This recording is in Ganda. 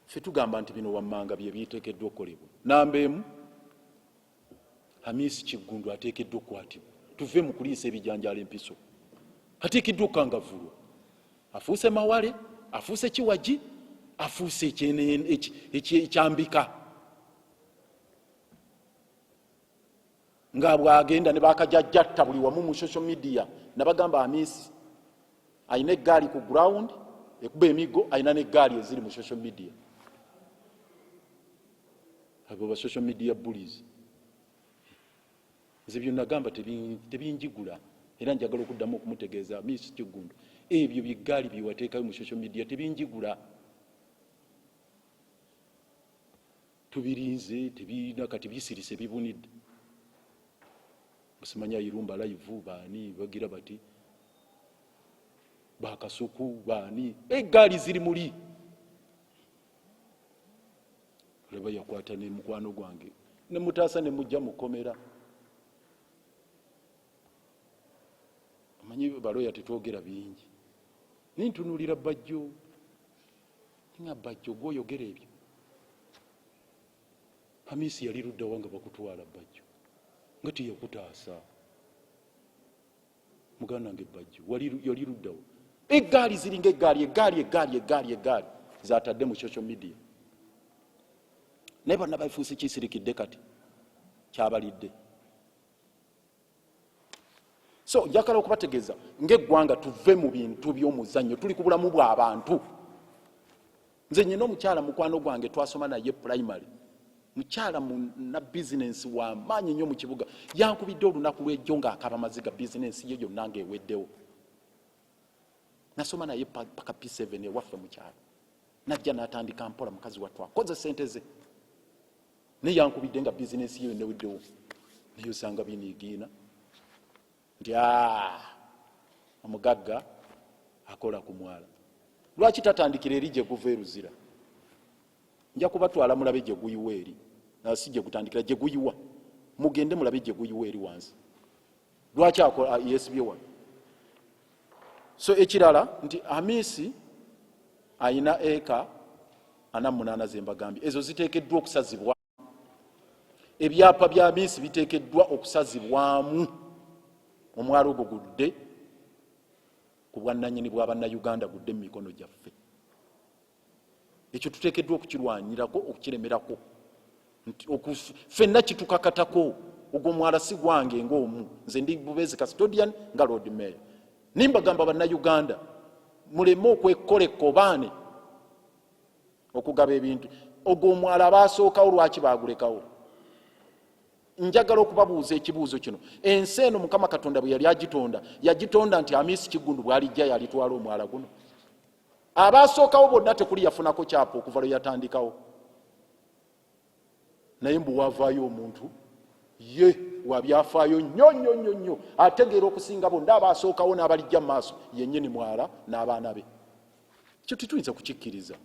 Ffe tugamba nti bino wammanga bye biteekeddwa okukolebwa. Namba emu, Hamis Kiggundu ateekeddwa okukwatibwa. Tuve mu kuliisa ebijanjaalo empiso. Ateekeddwa okukangavvulwa. Afuuse mawale, afuuse kiwagi, afuuse ekyambika. Nga bw'agenda ne bakajajjatta buli wamu mu social media, nabagamba Hamis alina eggaali ku ground ekuba emiggo, alina n'eggaali eziri mu social media. Abo ba social media bullies. Nze bye nagamba tebinjigula, era njagala okuddamu okumutegeeza Hamis Kiggundu, ebyo byeggaali bye wateekayo mu social media tebinjigula. Tubirinze, tebirina kati, bisirise bibunidde. Musimanya Irumba live baani bagira bati bakasuku baani, eggaali ziri muli. Olaba yakwata ne mukwano gwange ne mutaasa ne mujja mu kkomera. Omanyi baloya tetwogera bingi, naye ntunuulira Bajjo nga Bajjo gwoyogera ebyo. Hamisi yali luddawa nga bakutwala Bajjo nga teyakutaasa? Muganda wange Bajjo yali luddawa? Eggaali ziringa eggaali, eggaali, eggaali, eggaali, eggaali zatadde mu social media, naye bonna bafuuse kisirikidde kati kyabalidde. So njagala okubategeeza ng'eggwanga tuve mu bintu by'omuzannyo, tuli ku bulamu bw'abantu. Nze nyina omukyala mukwano gwange twasoma naye primary, mukyala muna bizinensi wa maanyi nnyo mu kibuga, yankubidde olunaku lw'ejjo ng'akaba maziga, bizinensi ye yonna ng'eweddewo. Nasoma naye paka P7 ewaffe mu kyalo, najja n'atandika mpola, mukazi wattu akoze sente ze, naye yankubidde nga bizinensi ye yonna eweddewo. Naye osanga biniigiina nti omugagga akola ku mwala, lwaki tatandikira eri gye guva eruzira? Nja kubatwala mulabe gye guyiwa eri, si gye gutandikira, gye guyiwa, mugende mulabe gye guyiwa eri wansi. Lwaki yeesibye wano? So ekirala nti Hamisi ayina eka 48 zembagambye, ezo ziteekeddwa okusazibwa. Ebyapa bya Hamisi biteekeddwa okusazibwamu, omwalo ogwo gudde ku bwannannyini bwa Bannayuganda, gudde mu mikono gyaffe. Ekyo tuteekeddwa okukirwanirako, okukiremerako, ffenna kitukakatako. Ogwo omwala si gwange ng'omu, nze ndi bubeezi custodian nga Lord Mayor. Nimbagamba Bannayuganda muleme okwekola ekkobaane okugaba ebintu. Ogwo omwala abaasookawo lwaki baagulekawo? Njagala okubabuuza ekibuuzo kino. Ensi eno Mukama Katonda bwe yali agitonda, yagitonda nti Hamisi Kiggundu bw'alijja yalitwala omwala guno? Abaasookawo bonna tekuli yafunako kyapa okuva lwe yatandikawo. Naye mbu waavaayo omuntu ye wabyafaayo nnyo nnyo nnyo nnyo, ategeera okusinga bonna abaasookawo n'abalijja mu maaso, yennyini mwala n'abaana be. Ekyo tetuyinza kukikkiriza.